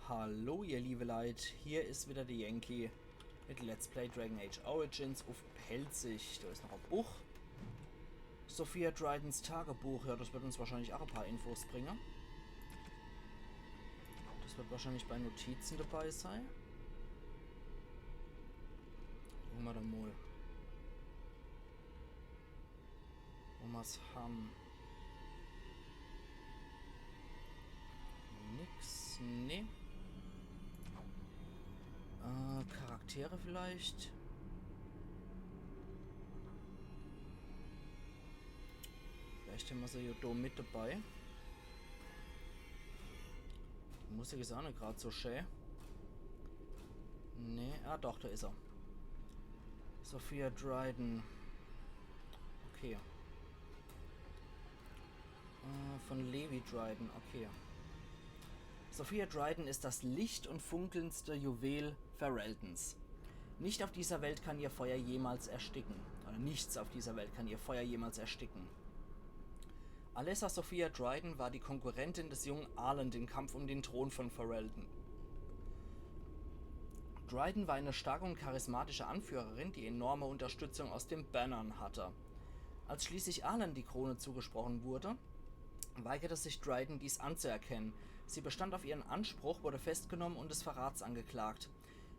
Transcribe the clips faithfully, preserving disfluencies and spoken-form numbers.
Hallo ihr liebe Leit, hier is wieder de Yankee mit Let's Play Dragon Age Origins uff Pälzisch. Do is noch e Buch. Sophia Drydens Tagebuch, ja, das wird uns wahrscheinlich auch e paar Infos bringe. Das wird wahrscheinlich bei Notizen dabei sei. Gucke mer do mol. Wo mer's ham. Nix, nee. Äh, Charaktere vielleicht. Vielleicht hämmer se jo do mit dabei. Musik is auch net grad so schä. Nee, ah doch, do is er. Sophia Dryden. Okay. Äh, von Levi Dryden, okay. Sophia Dryden ist das Licht und funkelndste Juwel Ferelden's. Nicht auf dieser Welt kann ihr Feuer jemals ersticken. Oder nichts auf dieser Welt kann ihr Feuer jemals ersticken. Alessa Sophia Dryden war die Konkurrentin des jungen Arland im Kampf um den Thron von Ferelden. Dryden war eine starke und charismatische Anführerin, die enorme Unterstützung aus dem Banner hatte. Als schließlich Arland die Krone zugesprochen wurde, weigerte sich Dryden, dies anzuerkennen. Sie bestand auf ihren Anspruch, wurde festgenommen und des Verrats angeklagt.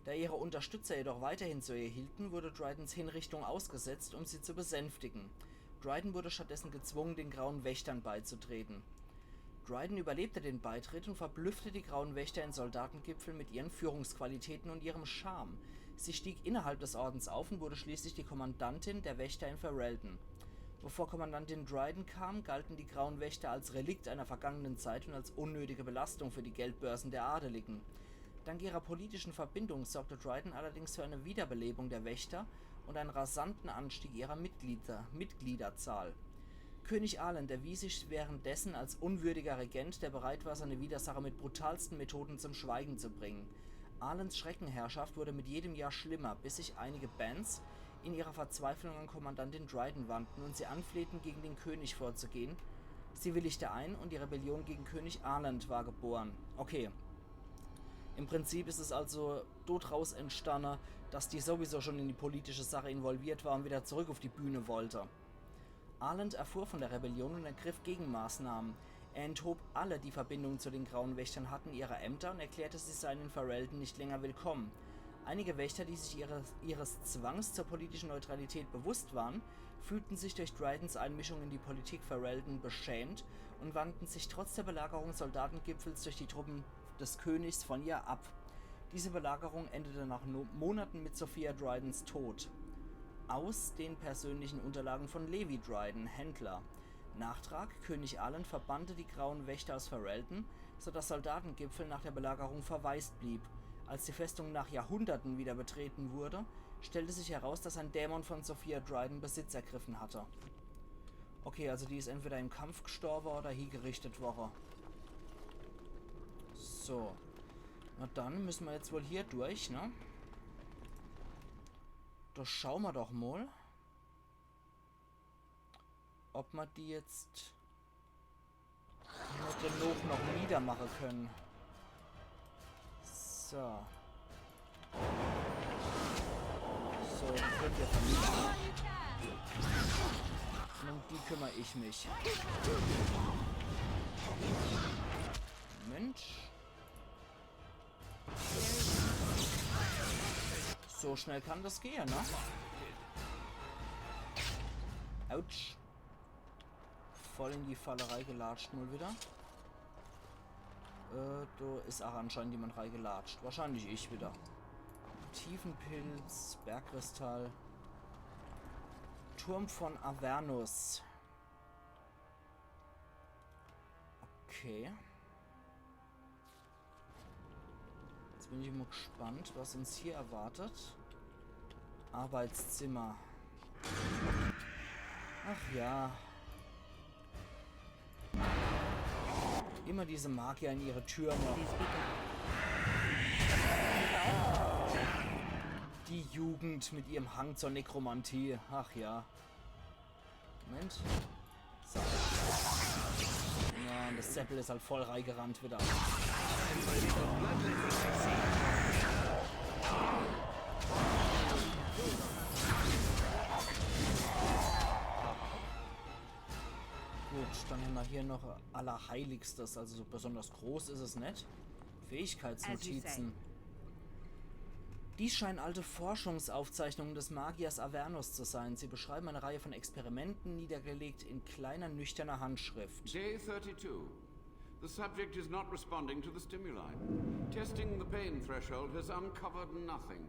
Da ihre Unterstützer jedoch weiterhin zu ihr hielten, wurde Drydens Hinrichtung ausgesetzt, um sie zu besänftigen. Dryden wurde stattdessen gezwungen, den Grauen Wächtern beizutreten. Dryden überlebte den Beitritt und verblüffte die Grauen Wächter in Soldatengipfel mit ihren Führungsqualitäten und ihrem Charme. Sie stieg innerhalb des Ordens auf und wurde schließlich die Kommandantin der Wächter in Ferelden. Bevor Kommandantin Dryden kam, galten die Grauen Wächter als Relikt einer vergangenen Zeit und als unnötige Belastung für die Geldbörsen der Adeligen. Dank ihrer politischen Verbindung sorgte Dryden allerdings für eine Wiederbelebung der Wächter und einen rasanten Anstieg ihrer Mitglieder, Mitgliederzahl. König Arland erwies sich währenddessen als unwürdiger Regent, der bereit war, seine Widersacher mit brutalsten Methoden zum Schweigen zu bringen. Arlands Schreckenherrschaft wurde mit jedem Jahr schlimmer, bis sich einige Bands in ihrer Verzweiflung an Kommandantin Dryden wandten und sie anflehten, gegen den König vorzugehen. Sie willigte ein und die Rebellion gegen König Arland war geboren. Okay. Im Prinzip is es also dodraus entstanne, dass die sowieso schon in die politische Sache involviert war und wieder zurück auf die Bühne wollte. Arland erfuhr von der Rebellion und ergriff Gegenmaßnahmen. Er enthob alle, die Verbindungen zu den Grauen Wächtern hatten, ihrer Ämter und erklärte, sie seien in Ferelden nicht länger willkommen. Einige Wächter, die sich ihres, ihres Zwangs zur politischen Neutralität bewusst waren, fühlten sich durch Drydens Einmischung in die Politik Ferelden beschämt und wandten sich trotz der Belagerung Soldatengipfels durch die Truppen des Königs von ihr ab. Diese Belagerung endete nach no Monaten mit Sophia Drydens Tod. Aus den persönlichen Unterlagen von Levi Dryden, Händler. Nachtrag: König Arland verbannte die Grauen Wächter aus Ferelden, sodass Soldatengipfel nach der Belagerung verwaist blieb. Als die Festung nach Jahrhunderten wieder betreten wurde, stellte sich heraus, dass ein Dämon von Sophia Dryden Besitz ergriffen hatte. Okay, also die is entweder im Kampf gestorbe oder hiegerichtet worre. So. Na dann müsse mer jetzt wohl hier durch, ne? Do schaue mer doch mol, ob mer die jetzt net genug noch niedermache könne. So. So, die könnt ihr vernichten. Und um die kümmer ich mich. Mensch. So schnell kann das gehe, ne? Autsch. Voll in die Falle reigelatscht mol wieder. Äh, do is ach anscheinend jemand reigelatscht. Wahrscheinlich ich wieder. Tiefenpilz, Bergkristall. Turm von Avernus. Okay. Jetzt bin ich mol gespannt, was uns hier erwartet. Arbeitszimmer. Ach ja. Immer diese Magier in ihre Türme. Die Jugend mit ihrem Hang zur Nekromantie. Ach ja. Moment. So. Ja, und das Seppel is halt voll reigerannt wieder. Hier noch Allerheiligstes, also so besonders groß is es net. Fähigkeitsnotizen. Dies scheinen alte Forschungsaufzeichnungen des Magiers Avernus zu sein. Sie beschreiben eine Reihe von Experimenten, niedergelegt in kleiner, nüchterner Handschrift. Day thirty-two. The subject is not responding to the stimuli. Testing the pain threshold has uncovered nothing.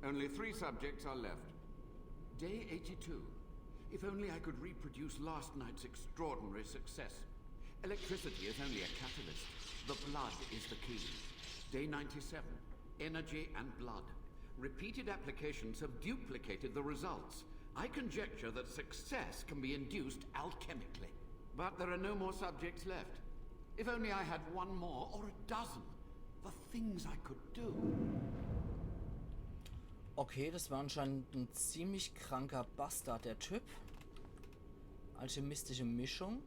Only three subjects are left. Day eighty-two. If only I could reproduce last night's extraordinary success. Electricity is only a catalyst. The blood is the key. Day ninety-seven. Energy and blood. Repeated applications have duplicated the results. I conjecture that success can be induced alchemically. But there are no more subjects left. If only I had one more or a dozen. The things I could do. Okay, das war anscheinend ein ziemlich kranker Bastard, der Typ. Alchemistische Mischung.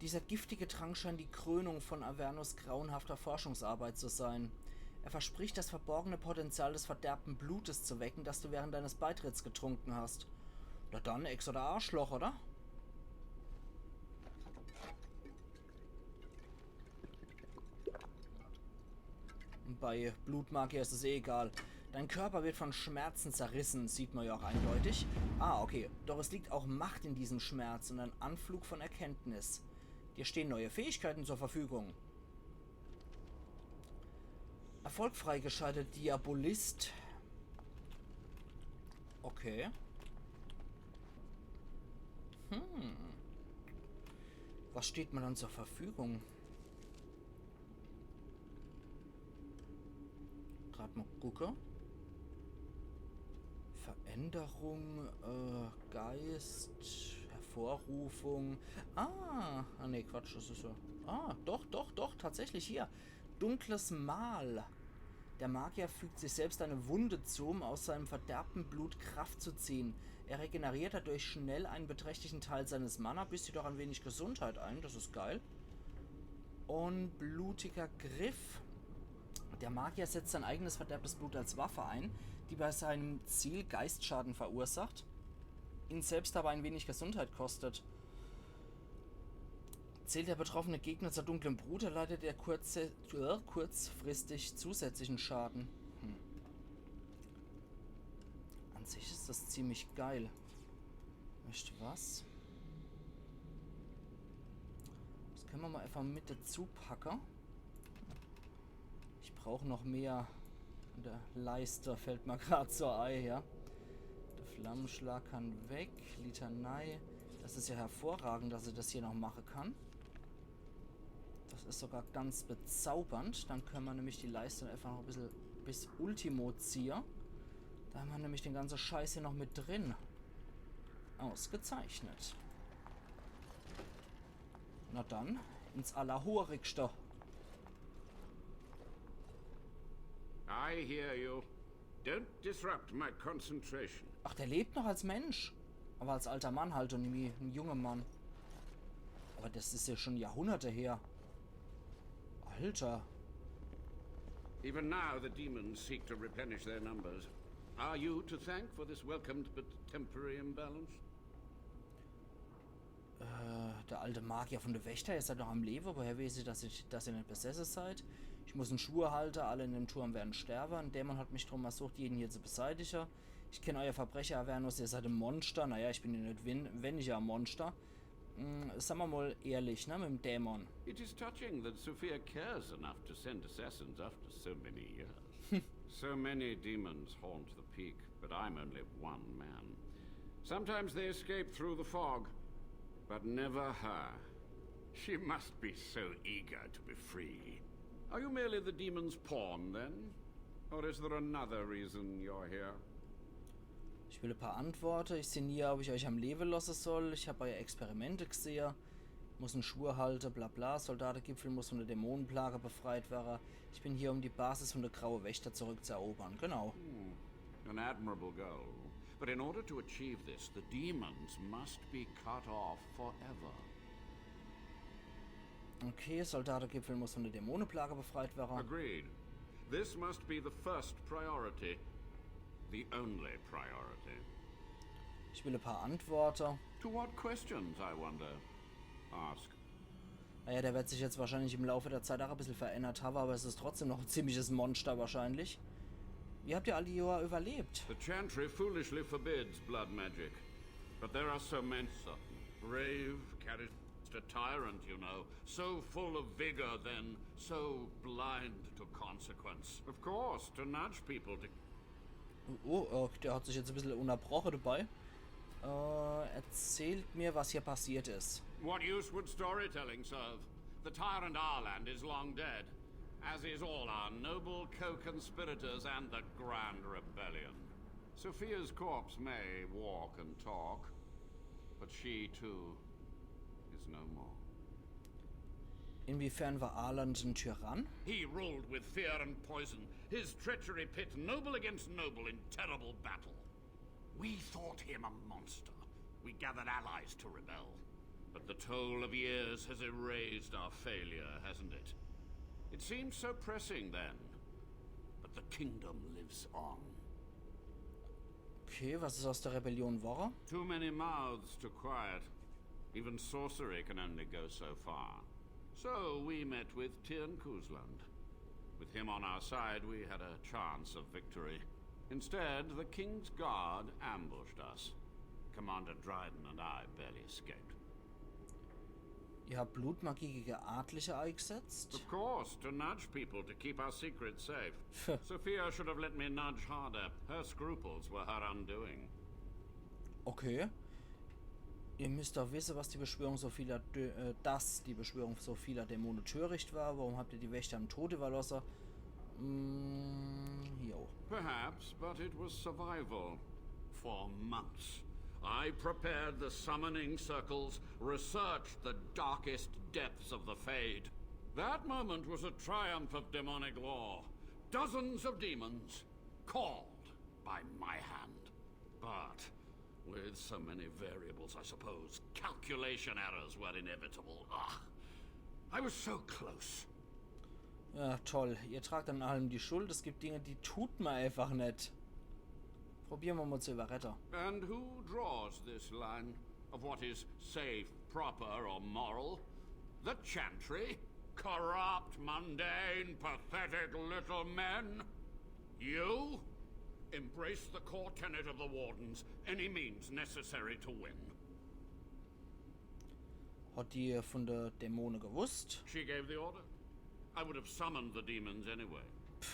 Dieser giftige Trank scheint die Krönung von Avernus grauenhafter Forschungsarbeit zu sein. Er verspricht, das verborgene Potenzial des verderbten Blutes zu wecken, das du während deines Beitritts getrunken hast. Na dann, Ex oder Arschloch, oder? Bei Blutmagier ist es eh egal. Dein Körper wird von Schmerzen zerrissen, sieht man ja auch eindeutig. Ah, okay. Doch es liegt auch Macht in diesem Schmerz und ein Anflug von Erkenntnis. Dir stehen neue Fähigkeiten zur Verfügung. Erfolg freigeschaltet, Diabolist. Okay. Hm. Was steht mir dann zur Verfügung? Grad mal gucke. Veränderung, äh, Geist, Hervorrufung. Ah, ah nee, Quatsch, das ist so. Ah, doch, doch, doch, tatsächlich hier. Dunkles Mal. Der Magier fügt sich selbst eine Wunde zu, um aus seinem verderbten Blut Kraft zu ziehen. Er regeneriert dadurch schnell einen beträchtlichen Teil seines Mana, bis jedoch ein wenig Gesundheit ein. Das ist geil. Und blutiger Griff. Der Magier setzt sein eigenes verderbtes Blut als Waffe ein, die bei seinem Ziel Geistschaden verursacht, ihn selbst aber ein wenig Gesundheit kostet. Zählt der betroffene Gegner zur dunklen Brut, erleidet er kurze, äh, kurzfristig zusätzlichen Schaden. Hm. An sich ist das ziemlich geil. Wisst ihr was? Das können wir mal einfach mit dazu packen. Ich brauch noch mehr an der Leiste, fällt mir grad so ei, ja. Der Flammenschlag kann weg, Litanei. Das ist ja hervorragend, dass ich das hier noch machen kann. Das ist sogar ganz bezaubernd. Dann können wir nämlich die Leiste einfach noch ein bisschen bis Ultimo ziehen. Da haben wir nämlich den ganzen Scheiß hier noch mit drin. Ausgezeichnet. Na dann, ins Allerhorigste. I hear you. Don't disrupt my concentration. Ach, der lebt noch als Mensch. Aber als alter Mann halt und nie ein junger Mann. Aber das ist ja schon Jahrhunderte her. Alter. Even now, the demons seek to replenish their numbers. Are you to thank for this welcomed but temporary imbalance? Äh, der alte Magier von der Wächter, ihr seid noch am Leben. Woher weiß ich, dass, ich, dass ihr nicht besessen seid? Ich muss einen Schwur halten, alle in dem Turm werden sterben. Ein Dämon hat mich drum ersucht, jeden hier zu beseitigen. Ich kenne euer Verbrechen, Avernus, ihr seid ein Monster. Naja, ich bin ja nicht win weniger ein Monster. Hm, sagen wir mal ehrlich, ne, mit dem Dämon. It is touching that Sophia cares enough to send assassins after so many years. So many demons haunt the peak, but I'm only one man. Sometimes they escape through the fog, but never her. She must be so eager to be free. Are you merely the demon's pawn, then? Or is there another reason you're here? Ich will ein paar Antworten. Ich sinniere, ob ich euch am Leben lassen soll. Ich habe eure Experimente gesehen. Muss einen Schwur halten, bla bla. Soldatengipfel muss von der Dämonenplage befreit werden. Ich bin hier, um die Basis von der Graue Wächter zurückzuerobern. Genau. Hmm. An admirable goal. But in order to achieve this, the demons must be cut off forever. Okay, Soldatengipfel muss von der Dämonenplage befreit werden. Agreed. This must be the first priority. The only priority. Ich will ein paar Antworten. To what questions, I wonder? Ask. Naja, der wird sich jetzt wahrscheinlich im Laufe der Zeit auch ein bisschen verändert haben, aber es ist trotzdem noch ein ziemliches Monster wahrscheinlich. Wie habt ihr all die Jahre überlebt? The Chantry foolishly forbids blood magic, but there are so many. Brave, charismatic tyrant, you know, so full of vigor, then so blind to consequence. Of course, to nudge people to Oh, oh, der hat sich jetzt ein bisschen unterbrochen dabei. Äh, erzählt mir, was hier passiert ist. What use would storytelling serve? The tyrant Arland is long dead, as is all our noble co-conspirators and the Grand Rebellion. Sophia's corpse may walk and talk, but she too is no more. Inwiefern war Arland ein Tyrann? He ruled with fear and poison, his treachery pit noble against noble in terrible battle. We thought him a monster. We gathered allies to rebel. But the toll of years has erased our failure, hasn't it? It seemed so pressing then. But the kingdom lives on. Okay, was ist aus der Rebellion geworden? Too many mouths to quiet. Even sorcery can only go so far. So we met with Teyrn Koosland. With him on our side, we had a chance of victory. Instead, the King's Guard ambushed us. Commander Dryden and I barely escaped. Ihr habt Blutmagie gegen Adlige eingesetzt? Of course, to nudge people to keep our secrets safe. Sophia should have let me nudge harder. Her scruples were her undoing. Okay. Ihr müsst doch wissen, was die Beschwörung so vieler Dö äh, dass die Beschwörung so vieler Dämonen töricht war. Warum habt ihr die Wächter im Tod überlassen? Mm, jo. Perhaps, but it was survival. For months, I prepared the summoning circles, researched the darkest depths of the Fade. That moment was a triumph of demonic law. Dozens of demons called by my hand. But with so many variables, I suppose calculation errors were inevitable. Ah, I was so close. Ja, toll. Ihr tragt an allem die Schuld. Es gibt Dinge, die tut man einfach nicht. Probieren wir mal zu überretten. And who draws this line of what is safe, proper, or moral? The Chantry? Corrupt, mundane, pathetic little men? You embrace the core tenet of the Wardens, any means necessary to win. Hat die von der Dämone gewusst? She gave the order. I would have summoned the demons anyway.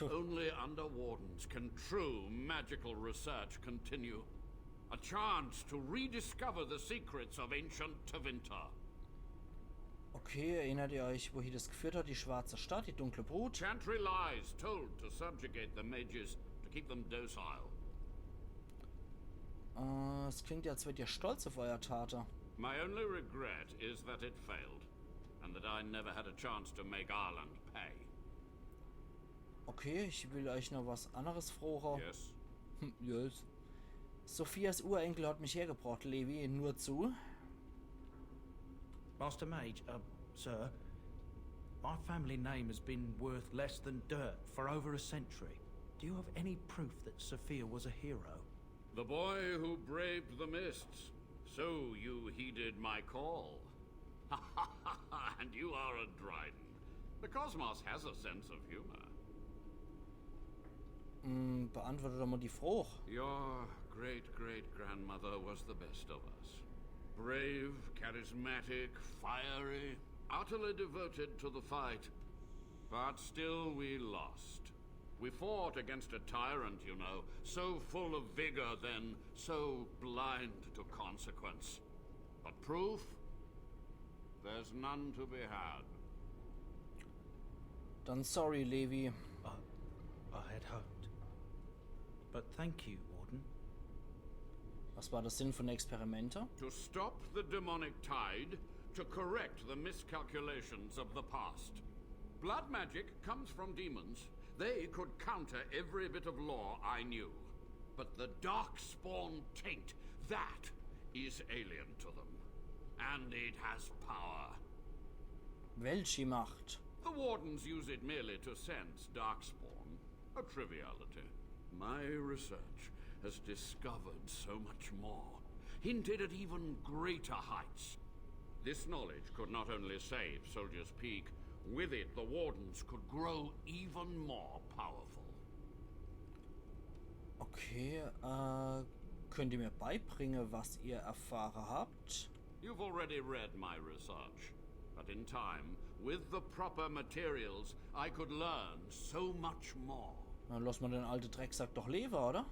Only under Wardens can true magical research continue. A chance to rediscover the secrets of ancient Tevinter. Okay, erinnert ihr euch, wohin das geführt hat? Die schwarze Stadt, die dunkle Brut. Chantry lies told to subjugate the mages, to keep them docile. Äh, es klingt ja, als wärt ihr stolz auf euer Tate. My only regret is that it failed, and that I never had a chance to make Arland pay. Okay, ich will euch noch was anderes frogen. Yes? Yes. Sophias Urenkel hat mich hergebracht, Levi, nur zu. Master Mage, uh, sir, my family name has been worth less than dirt for over a century. Do you have any proof that Sophia was a hero? The boy who braved the mists. So you heeded my call. And you are a Dryden. The cosmos has a sense of humor. Hm, beantworte doch mal die Frage. Your great great grandmother was the best of us. Brave, charismatic, fiery, utterly devoted to the fight. But still we lost. We fought against a tyrant, you know, so full of vigor then, so blind to consequence. But proof? There's none to be had. Dann sorry, Levi. I, I had hoped. But thank you, Warden. Was war der Sinn von Experimente? To stop the demonic tide, to correct the miscalculations of the past. Blood magic comes from demons. They could counter every bit of law I knew. But the darkspawn taint, that is alien to them. And it has power. Welche Macht? The Wardens use it merely to sense darkspawn. A triviality. My research has discovered so much more, hinted at even greater heights. This knowledge could not only save Soldier's Peak, with it the Wardens could grow even more powerful. Okay, äh, könnt ihr mir beibringen, was ihr erfahren habt? You've already read my research, but in time, with the proper materials, I could learn so much more. Na, lass ma den alte Drecksack doch lewe, oder?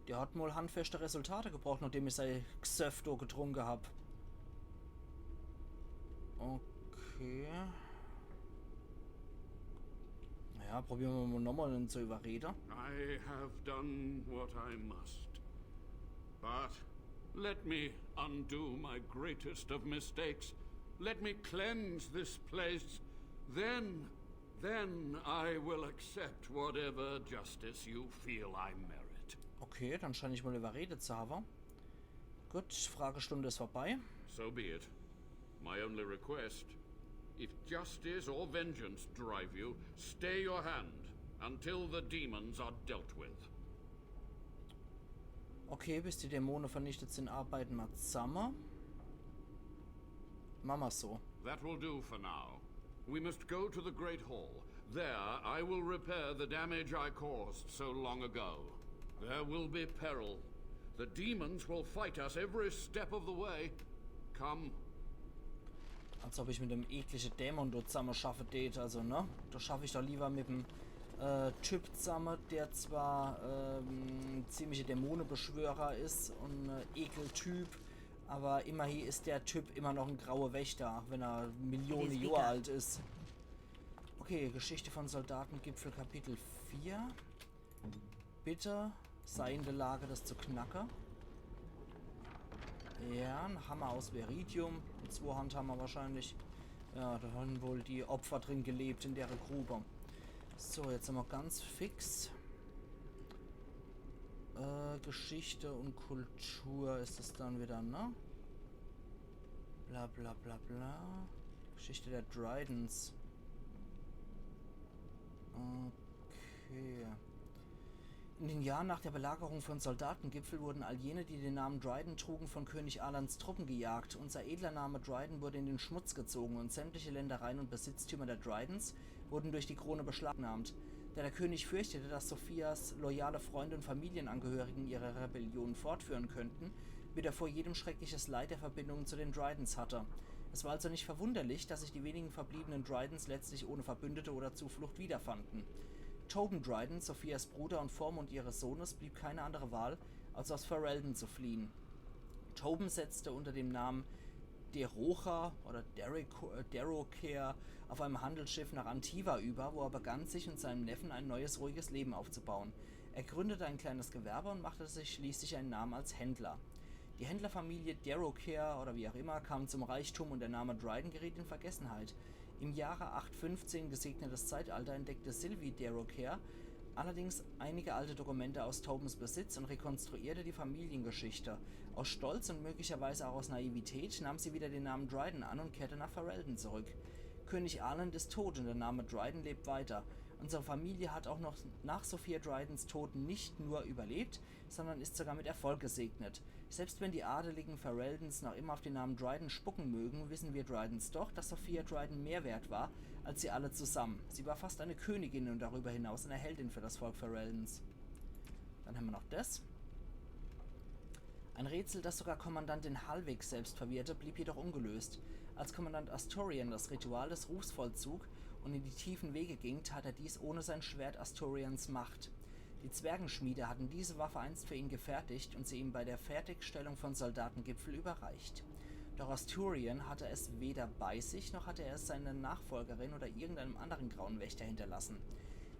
Der hat mol handfeste Resultate gebracht, nachdem ich sei Gsöff do getrunke hab. Okay. Ja, probieren wir mal nochmal, den zu überreden. I have done what I must. But let me undo my greatest of mistakes. Let me cleanse this place. Then, then I will accept whatever justice you feel I merit. Okay, dann schein ich mal überredet zu haben. Gut, Fragestunde ist vorbei. So be it. My only request, if justice or vengeance drive you, stay your hand until the demons are dealt with. Okay, bis die Dämonen vernichtet sind, arbeiten wir zusammen. Machen wir so. That will do for now. We must go to the Great Hall. There I will repair the damage I caused so long ago. There will be peril. The demons will fight us every step of the way. Come. Als ob ich mit dem eklige Dämon dort zusammen schaffe tät, also, ne? Da schaff ich doch lieber mit dem äh, Typ zusammen, der zwar ähm, ziemliche Dämonebeschwörer ist und äh, Ekeltyp, aber immerhin ist der Typ immer noch ein grauer Wächter, auch wenn er Millionen Jahre alt ist. Okay, Geschichte von Soldatengipfel Kapitel vier. Bitte sei in der Lage, das zu knacken. Ja, ein Hammer aus Viridium. Ein Zweihand-Hammer wahrscheinlich. Ja, da haben wohl die Opfer drin gelebt in der Grube. So, jetzt nochmal ganz fix. Äh, Geschichte und Kultur ist es dann wieder, ne? Bla bla bla bla. Geschichte der Dridens. Okay. In den Jahren nach der Belagerung von Soldatengipfel wurden all jene, die den Namen Dryden trugen, von König Alans Truppen gejagt. Unser edler Name Dryden wurde in den Schmutz gezogen und sämtliche Ländereien und Besitztümer der Drydens wurden durch die Krone beschlagnahmt. Da der König fürchtete, dass Sophias loyale Freunde und Familienangehörigen ihre Rebellion fortführen könnten, widerfuhr jedem schreckliches Leid, der Verbindungen zu den Drydens hatte. Es war also nicht verwunderlich, dass sich die wenigen verbliebenen Drydens letztlich ohne Verbündete oder Zuflucht wiederfanden. Tobin Dryden, Sophias Bruder und Vormund ihres Sohnes, blieb keine andere Wahl, als aus Ferelden zu fliehen. Tobin setzte unter dem Namen Derocha oder Derek, äh, Derocare auf einem Handelsschiff nach Antiva über, wo er begann, sich und seinem Neffen ein neues, ruhiges Leben aufzubauen. Er gründete ein kleines Gewerbe und machte sich schließlich einen Namen als Händler. Die Händlerfamilie Derocare oder wie auch immer kam zum Reichtum und der Name Dryden geriet in Vergessenheit. Im Jahre acht fünfzehn, gesegnetes Zeitalter, entdeckte Sylvie Derocare allerdings einige alte Dokumente aus Tobins Besitz und rekonstruierte die Familiengeschichte. Aus Stolz und möglicherweise auch aus Naivität nahm sie wieder den Namen Dryden an und kehrte nach Ferelden zurück. König Arland ist tot und der Name Dryden lebt weiter. Unsere Familie hat auch noch nach Sophia Drydens Tod nicht nur überlebt, sondern ist sogar mit Erfolg gesegnet. Selbst wenn die Adeligen Fereldens noch immer auf den Namen Dryden spucken mögen, wissen wir Drydens doch, dass Sophia Dryden mehr wert war als sie alle zusammen. Sie war fast eine Königin und darüber hinaus eine Heldin für das Volk Fereldens. Dann haben wir noch das. Ein Rätsel, das sogar Kommandantin Hallwig selbst verwirrte, blieb jedoch ungelöst. Als Kommandant Asturion das Ritual des Rufs vollzog und in die tiefen Wege ging, tat er dies ohne sein Schwert Asturions Macht. Die Zwergenschmiede hatten diese Waffe einst für ihn gefertigt und sie ihm bei der Fertigstellung von Soldatengipfel überreicht. Doch Asturion hatte es weder bei sich, noch hatte er es seiner Nachfolgerin oder irgendeinem anderen grauen Wächter hinterlassen.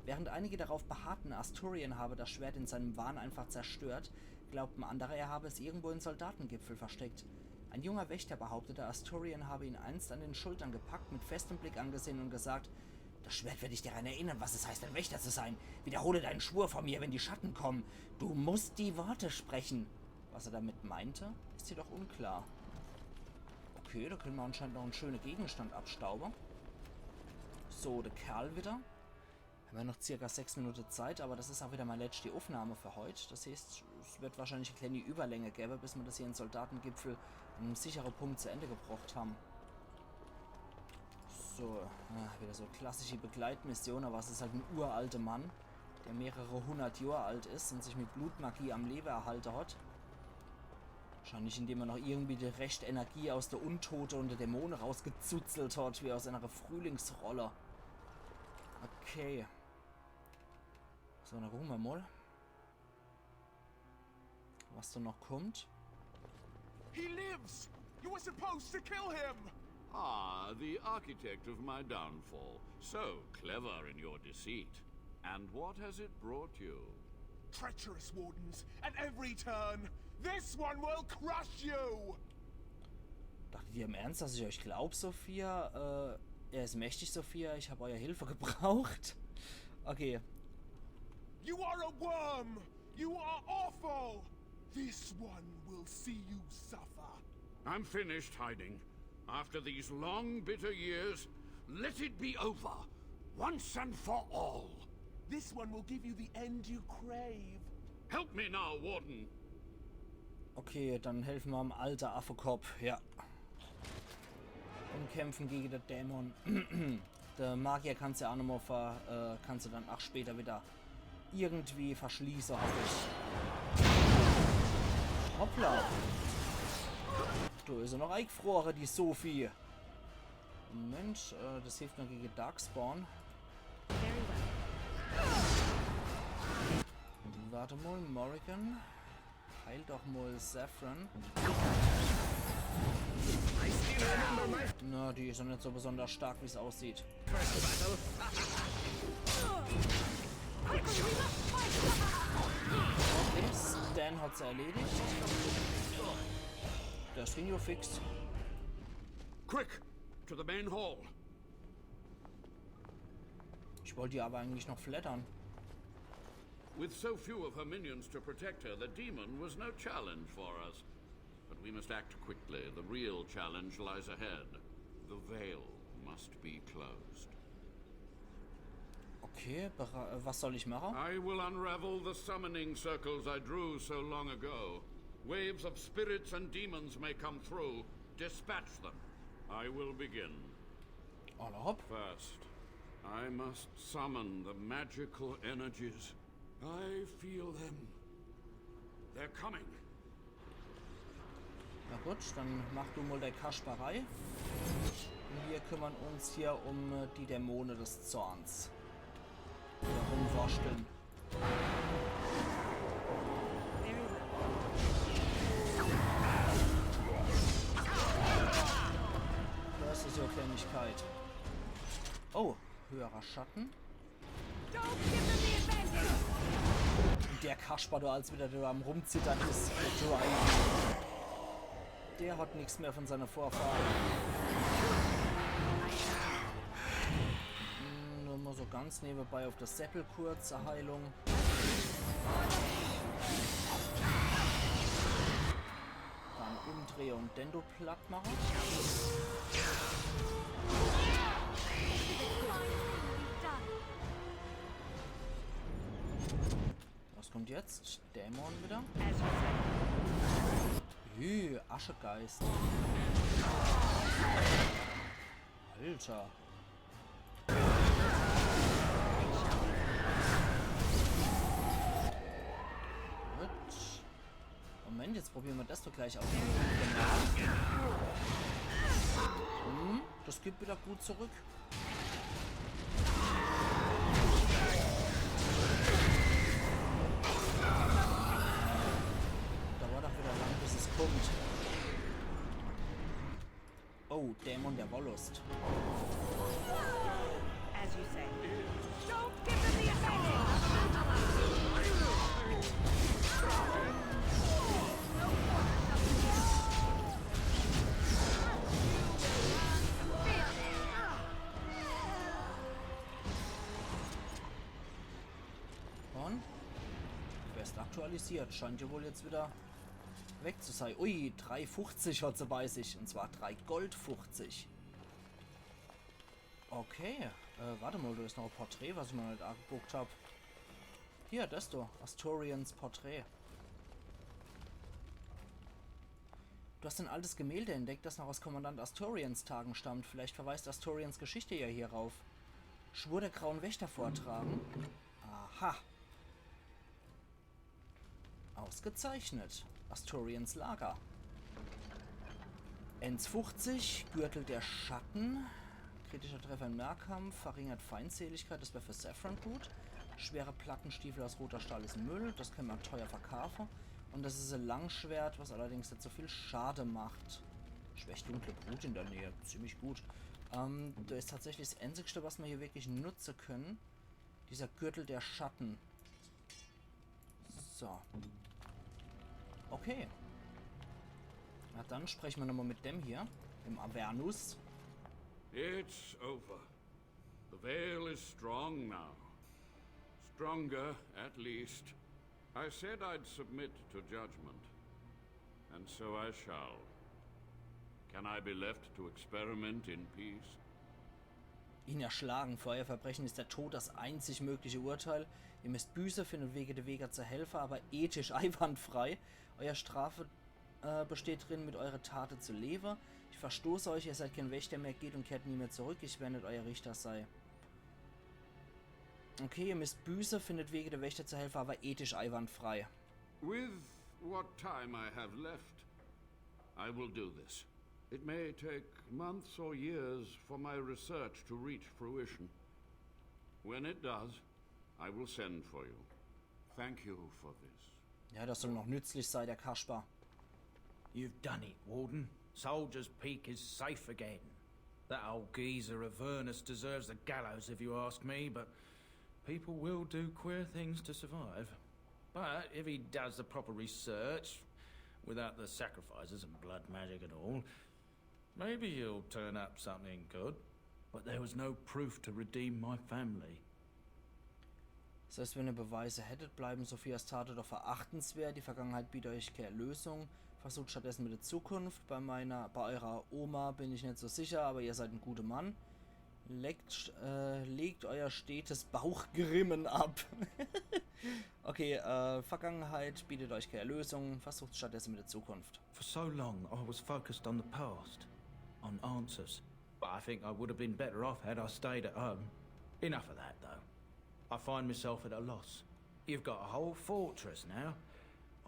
Während einige darauf beharrten, Asturion habe das Schwert in seinem Wahn einfach zerstört, glaubten andere, er habe es irgendwo in Soldatengipfel versteckt. Ein junger Wächter behauptete, Asturion habe ihn einst an den Schultern gepackt, mit festem Blick angesehen und gesagt: „Das Schwert wird dich daran erinnern, was es heißt, ein Wächter zu sein. Wiederhole deinen Schwur vor mir, wenn die Schatten kommen. Du musst die Worte sprechen.“ Was er damit meinte, ist jedoch unklar. Okay, da können wir anscheinend noch einen schönen Gegenstand abstauben. So, der Kerl wieder. Haben wir noch circa sechs Minuten Zeit, aber das ist auch wieder meine letzte Aufnahme für heute. Das heißt, es wird wahrscheinlich eine kleine Überlänge geben, bis wir das hier in Soldatengipfel An einem sichere Punkt zu Ende gebracht haben. So, ah, wieder so klassische Begleitmission, aber es is halt en uralter Mann, der mehrere hundert Jahr alt is und sich mit Blutmagie am Lebe erhalte hat. Wahrscheinlich, indem er noch irgendwie die rechte Energie aus der Untote und der Dämone rausgezuzelt hat, wie aus einer Frühlingsrolle. Okay. So, dann gucke mer mal, was da noch kommt. He lives! You were supposed to kill him! Ah, the architect of my downfall. So clever in your deceit. And what has it brought you? Treacherous wardens, at every turn! This one will crush you! Dachtet ihr im Ernst, dass ich euch glaub, Sophia? Äh, er ist mächtig, Sophia. Ich hab eure Hilfe gebraucht. Okay. You are a worm! You are awful! This one will see you suffer. I'm finished hiding. After these long, bitter years, let it be over, once and for all. This one will give you the end you crave. Help me now, Warden. Okay, dann helfen wir dem alten Affekopf, ja. Und kämpfen gegen den Dämon. Der Magier kannst ja auch nochmal ver, äh, kannst du dann auch später wieder irgendwie verschließen, hoffe ich. Hoppla. Da ist er noch eingefroren, die Sophie. Moment, äh, das hilft noch gegen Darkspawn. Very well. Warte mal, Morrigan. Heil doch mal Zevran. Na, die ist noch nicht so besonders stark, wie es aussieht. Okay, Sten hat sie erledigt. Das ging ja fix. Quick, to the main hall. Ich wollte die aber eigentlich noch flattern. With so few of her minions to protect her, the demon was no challenge for us. But we must act quickly. The real challenge lies ahead. The veil must be closed. Okay, bera- äh, was soll ich machen? I will unravel the summoning circles I drew so long ago. Waves of spirits and demons may come through. Dispatch them. I will begin. Alla hopp. First, I must summon the magical energies. I feel them. They're coming. Na gut, dann mach du mal der Kasperei. Und wir kümmern uns hier um äh, die Dämonen des Zorns. Die da rumwurschteln. Very well. Das ist ja Kleinigkeit. Oh, höherer Schatten. Don't give them the advantage! Der Kasper, der als wieder da am Rumzittern ist. Der hat nichts mehr von seiner Vorfahren. Hm, nur mal so ganz nebenbei auf das Seppel kurz zur Heilung. Dann umdrehe und den do platt mache. Was kommt jetzt? Dämon wieder? As you say. Hü, Aschegeist. Alter. Gut. Moment, jetzt probieren wir das doch gleich aus. Hm, das gibt wieder gut zurück. Dauert doch wieder lang, bis es kommt. Oh, Dämon der Wollust. As you say. Don't give them the advantage! Und? Quest aktualisiert. Scheint ja wohl jetzt wieder weg zu sein. Ui, drei fuchzig hat sie bei sich. Und zwar drei Gold fuchzig. Okay. Äh, warte mal, da ist noch ein Porträt, was ich mir nicht angeguckt hab. Hier, das do. Asturians Porträt. Du hast ein altes Gemälde entdeckt, das noch aus Kommandant Asturians Tagen stammt. Vielleicht verweist Asturians Geschichte ja hierauf. Schwur der Grauen Wächter vortragen. Aha. Ausgezeichnet. Asturians Lager. Eins fünfzig, Gürtel der Schatten. Kritischer Treffer im Nahkampf, verringert Feindseligkeit, das wär für Zevran gut. Schwere Plattenstiefel aus roter Stahl is Müll, das könne mer teuer verkaufe. Und das is e Langschwert, was allerdings net so viel Schade macht. Schwächt dunkle Brut in der Nähe, ziemlich gut. Ähm, das is tatsächlich das Einzigste, was mer hier wirklich nutze können. Dieser Gürtel der Schatten. So. Okay. Na dann spreche mer nochmal mit dem hier, dem Avernus. It's over. The veil is strong now. Stronger, at least. I said I'd submit to judgment. And so I shall. Can I be left to experiment in peace? Ihn erschlagen. Für euer Verbrechen ist der Tod das einzig mögliche Urteil. Ihr müsst büße, findet Wege, de Wächter zu helfe, aber ethisch einwandfrei. Euer Strafe äh, besteht drin, mit eurer Tate zu lebe. Ich verstoße euch, ihr seid kein Wächter mehr, geht und kehrt nie mehr zurück. Ich werde net euer Richter sei. Okay, ihr müsst büße, findet Wege, de Wächter zu helfe, aber ethisch einwandfrei. With what time I have left, I will do this. It may take months or years for my research to reach fruition. When it does, I will send for you. Thank you for this. Ja, das soll noch nützlich sei, der Kasper. You've done it, Warden. Soldier's Peak is safe again. That old geezer Avernus deserves the gallows if you ask me, but people will do queer things to survive. But if he does the proper research, without the sacrifices and blood magic and all, maybe he'll turn up something good. But there was no proof to redeem my family. Selbst wenn ihr Beweise hättet, bleiben Sophias Tate doch verachtenswert. Die Vergangenheit bietet euch keine Erlösung. Versucht stattdessen mit der Zukunft. Bei meiner, bei eurer Oma bin ich nicht so sicher, aber ihr seid ein guter Mann. Legt, äh, legt euer stetes Bauchgrimmen ab. Okay, äh, Vergangenheit bietet euch keine Erlösung. Versucht stattdessen mit der Zukunft. For so long, I was focused on the past, on answers. But I think I would have been better off had I stayed at home. Enough of that, though. I find myself at a loss. You've got a whole fortress now.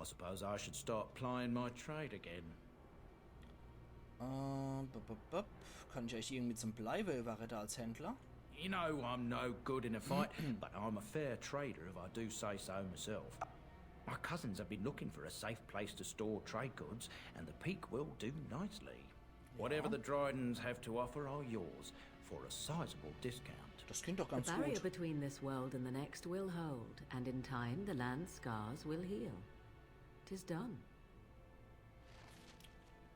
I suppose I should start plying my trade again. Äh, bup, bup, bup. Kann ich euch irgendwie zum Bleibe überreden als Händler? You know I'm no good in a fight, but I'm a fair trader if I do say so myself. My cousins have been looking for a safe place to store trade goods, and the peak will do nicely. Whatever the Drydens have to offer are yours for a sizable discount. Das klingt doch ganz gut. The barrier between this world and the next will hold, and in time the land scars will heal. Tis done.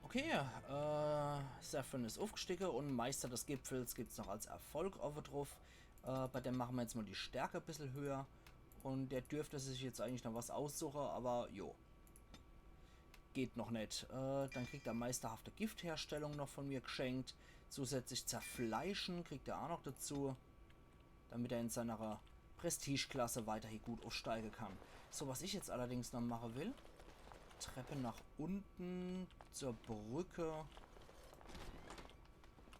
Okay, äh, Zevran is uffgstiege und Meister des Gipfels gibt's noch als Erfolg owwe druff. Äh, bei dem mache mer jetzt mal die Stärke e bissel höher. Und der dürfte sich jetzt eigentlich noch was aussuche, aber jo. Geht noch net. Äh, dann kriegt er meisterhafte Giftherstellung noch von mir gschenkt. Zusätzlich Zerfleischen kriegt er auch noch dazu, damit er in seiner Prestigeklasse weiterhin gut aufsteige kann. So, was ich jetzt allerdings noch mache will, Treppe nach unten zur Brücke.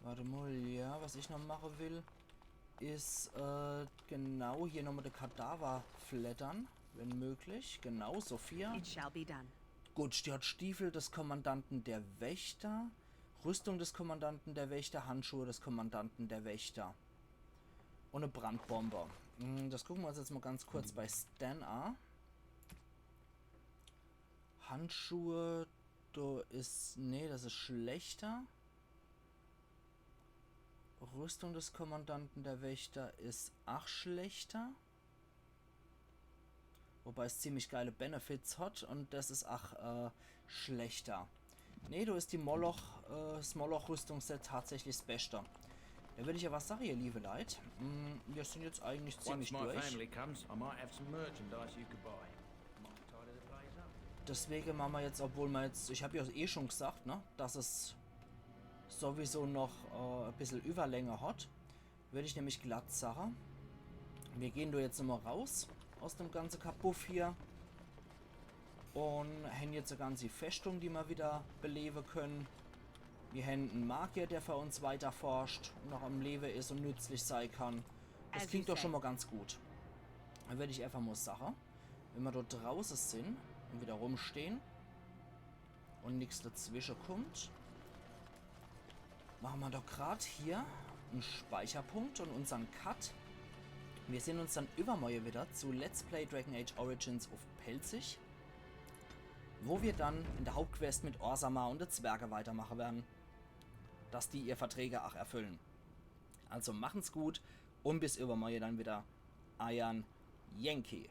Warte mal, ja, was ich noch mache will, is, äh, genau hier nochmal de Kadaver fleddern, wenn möglich. Genau, Sophia. It shall be done. Gut, die hat Stiefel des Kommandanten der Wächter, Rüstung des Kommandanten der Wächter, Handschuhe des Kommandanten der Wächter. Und e Brandbombe. Hm, das gucke mer uns jetzt mal ganz kurz bei Sten a. Handschuhe, do is, nee, das is schlechter. Rüstung des Kommandanten der Wächter is ach schlechter. Wobei es ziemlich geile Benefits hat und das is ach, äh, schlechter. Nee, do is die Moloch, äh, das Moloch-Rüstungsset tatsächlich s Beschte. Do will ich ja was sage, ihr liebe Leit. Mm, wir sind jetzt eigentlich ziemlich durch. Once my family comes, I might have some merchandise you could buy. Might tidy the place up. Deswege mache mer jetzt, obwohl mer jetzt, ich hab ja eh schon gesagt, ne, dass es sowieso noch, äh, e bissel Überlänge hat, würd ich nämlich glatt sage, wir gehen do jetzt nochmal raus aus dem ganze Kabuff hier. Un hän jetzt e ganzi Feschtung, die mer wieder belewe könne. Mir hän en Magier, der für uns weiterforscht un noch am Lewe is un nützlich sei kann. Das klingt doch schon mal ganz gut. Dann würd ich einfach mal sache, wenn mer dort drauße sin un wieder rumstehn un nix dazwische kommt, mache mer doch grad hier en Speicherpunkt un unsern Cut. Mir sehn uns dann übermorje wieder zu Let's Play Dragon Age Origins uff Pälzisch, wo mir dann in der Hauptquest mit Orzammar un de Zwerge weitermache werre, dass die ihr Verträge ach erfüllen. Also machen's gut un bis übermorje dann wieder. Eiern Yankee.